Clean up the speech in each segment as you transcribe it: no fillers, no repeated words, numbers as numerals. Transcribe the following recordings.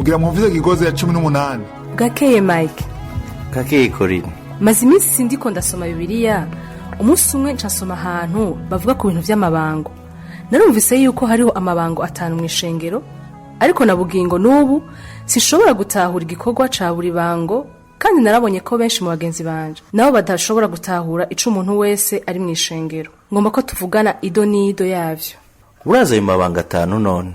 Mugira mwumvize Kigozi ya 18. Bwakeye, Mike. Kakeye, Korine. Maze iminsi ndiko ndasoma Bibiliya. Umunsi umwe ncasoma ahantu bavuga ku bintu vy'amabango. Narumvise yuko hariho amabango atanu mu ishengero, ariko na bugingo n'ubu sinshobora gutahura igikorwa ca buri bango, kandi narabonye ko benshi mu bagenzi banje nabo badashobora gutahura ico umuntu wese ari mu ishengero. Ngomba ko tuvugana ido n'ido yavyo. Urazi ayo mabanga atanu none?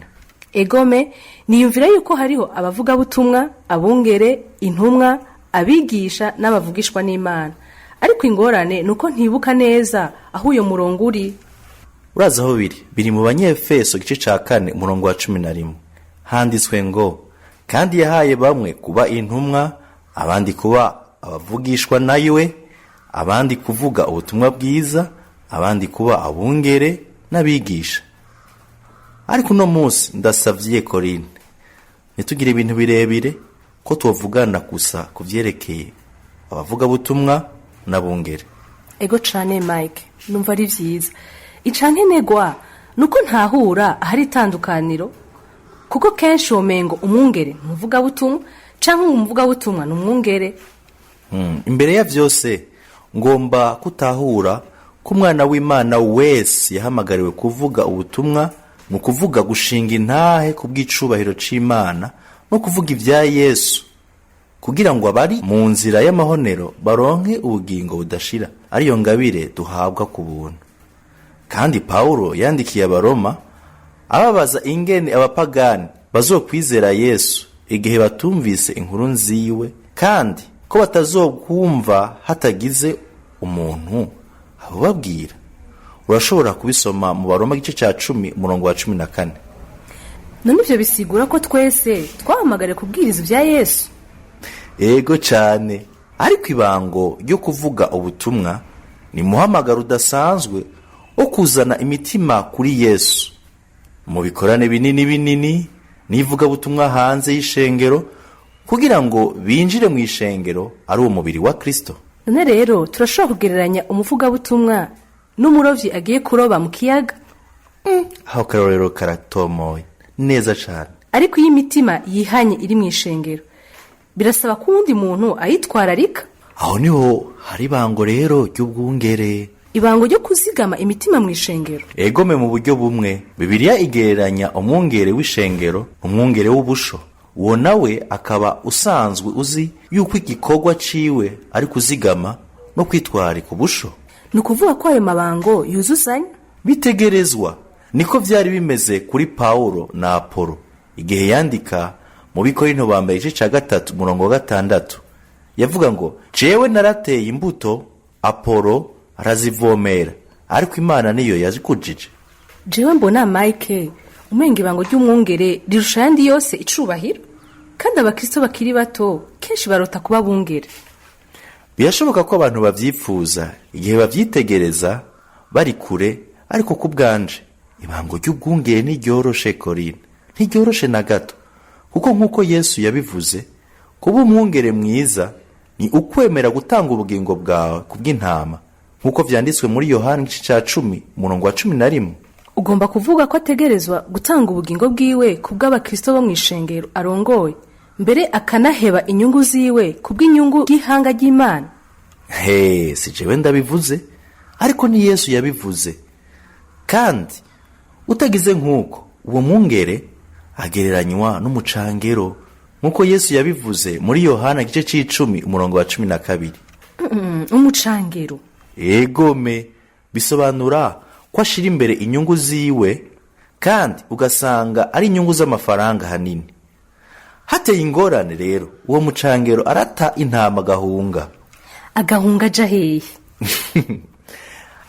Egome, niyumvira yuko hariho abavugabutumwa, abungere, intumwa, abigisha n'abavugishwa n'Imana, ariko ingorane ni uko ntibuka neza aho uyo murongo uri. Urazi aho biri? Biri mu Banyefeso, igice ca 4, umurongo wa 11. Handitswe ngo: "Kandi yahaye bamwe kuba intumwa, abandi kuba abavugishwa nawe, abandi kuvuga ubutumwa bwiza, abandi kuba abungere n'abigisha." Ariko uno munsi ndasavye, Korine, ntitugire ibintu birebire, ko tuvugana gusa ku vyerekeye abavugabutumwa n'abungere. Ego cane, Mike, numva ari vyiza. Icankenegwa nuko ntahura ahari itandukaniro, kuko kenshi womengo umwungere numuvugabutumwa canke umuvugabutumwa ni umwungere. Imbere ya vyose ngomba kutahura ko umwana w'Imana wese yahamagariwe kuvuga ubutumwa, mu kuvuga gushinga intahe ku bw'icubahiro c'Imana no kuvuga ibya Yesu, kugira ngo abari mu nzira y'amahonero baronke ubugingo budashira, ariyo ngabire duhabwa ku buntu. Kandi Pawulo yandikiye Abaroma ababaza ingene abapagani bazokwizera Yesu igihe batumvise inkuru nziwe, kandi ko batazokumva hatagize umuntu abubabwira. Urashobora kubisoma mu Baroma, igice ca 10, umurongo wa 14. None ivyo bisigura ko twese twahamagariwe kubwiriza ibya Yesu? Ego cane, ariko ibango ryo kuvuga ubutumwa ni muhamagaro udasanzwe wo kuzana imitima kuri Yesu mu bikorane binini binini n'ivugabutumwa hanze y'ishengero, kugira ngo binjire mu ishengero, ari uwo mubiri wa Kristo. None rero turashobora kugereranya umuvugabutumwa n'umurovyi agiye kuroba mu kiyaga? Aho karorero karatomoye neza cane. Ariko iyo imitima yihanye iri mu ishengero, birasaba ko uwundi muntu ayitwararika. Aho niho hari ibango rero ry'ubwungere. Ibango ryo kuzigama imitima mu ishengero? Egome, mu buryo bumwe Bibiliya igereranya umwungere w'ishengero umwungere w'ubusho, uwo nawe akaba usanzwe uzi yuko igikorwa ciwe ari kuzigama no kwitwararika ubusho. Ni ukuvuga ko ayo mabango yuzuzanya? Bitegerezwa. Niko vyari bimeze kuri Pawulo na Apolo. Igihe yandika mu Bikorinto ba Mbere, igice ca 3, umurongo wa 6, yavuga ngo: "Jewe narateye imbuto, Apolo arazivomera, ariko Imana niyo yazikujije." Jewe mbona, Mike, umenga ibango ry'umwungere rirusha ayandi yose icubahiro, kandi abakristo bakiri bato kenshi barota kuba bungere. Birashoboka ko abantu bavyipfuza igihe bavyitegereza bari kure, ariko ku bwanje ibango ry'ubwungere ntiryoroshe, Korine, ntiryoroshe na gato, kuko nk'uko Yesu yabivuze, kuba umwungere mwiza ni ukwemera gutanga ubugingo bwawe ku bw'intama, nk'uko vyanditswe muri Yohani, igice ca 10, umurongo wa 11. Ugomba kuvuga ko ategerezwa gutanga ubugingo bwiwe ku bw'abakristo bo mu ishengero arongoye, mbere akanaheba inyungu ziwe ku bw'inyungu y'ihanga ry'Imana? He, si jewe ndabivuze, ariko ni Yesu yabivuze. Kandi utagize nk'uko, uwo mwungere agereranywa n'umucangero, nk'uko Yesu yabivuze muri Yohana, igice c'icumi, umurongo wa 12. Umucangero? Egome, bisobanura ko ashira imbere inyungu ziwe, kandi ugasanga ari inyungu z'amafaranga hanini. Hateye ingorane rero, uwo mucangero arata intama agahunga. Agahunga aja hehe?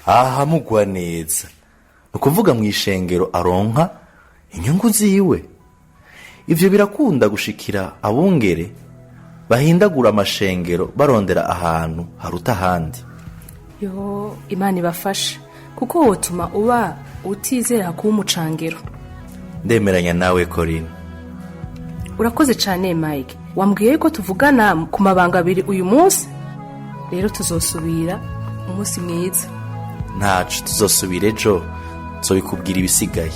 Aha mugwa neza, ni ukuvuga mu ishengero aronka inyungu ziwe. Ivyo birakunda gushikira abungere bahindagura amashengero barondera ahantu haruta ahandi. Yo, Imana ibafashe, kuko wotuma uba utizera kuba umucangero. Ndemeranya nawe, Korine. Urakoze cyane, Mike. Wambwiye ko tuvugana ku mabanga abiri uyu munsi, rero tuzosubira. Umunsi mwiza. Ntacu, tuzosubira ejo, nzobikubwira ibisigaye.